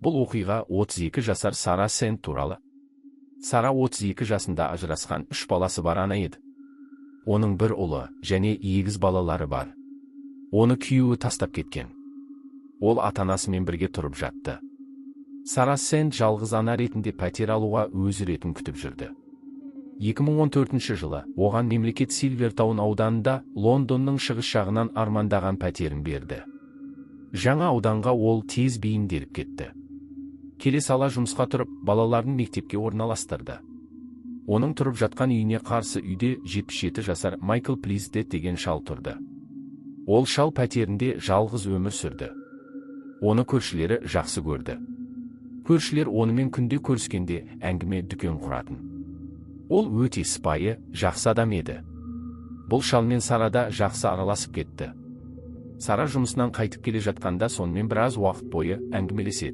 Бұл оқиға 32 жасар Сара Сент туралы. Сара 32 жасында ажырасқан, үш баласы бар ана еді. Оның бір ұлы және егіз балалары бар. Оны күйеуі тастап кеткен. Ол ата-анасымен бірге тұрып жатты. Сара Сент жалғыз ана ретінде пәтер алуға өз ретін күтіп жүрді. 2014 жылы оған мемлекет Силвертаун ауданында, Лондонның шығыс жағынан армандаған пәтерін берді. Жаңа ауданға ол тез бейімделіп кетті. Келе сала жұмысқа тұрып, балаларын мектепке орналастырды. Оның тұрып жатқан үйіне қарсы үйде 77 жасар Майкл Плиздет деген шал тұрды. Ол шал пәтерінде жалғыз өмір сүрді. Оны көршілері жақсы көрді. Көршілер онымен күнде көріскенде әңгіме дүкен құратын. Ол өте сыпайы, жақсы адам еді. Бұл шалмен Сара да жақсы араласып кетті. Сара жұмысынан қайтып келе жатқанда сонымен біраз уақыт бойы әңгімелеседі.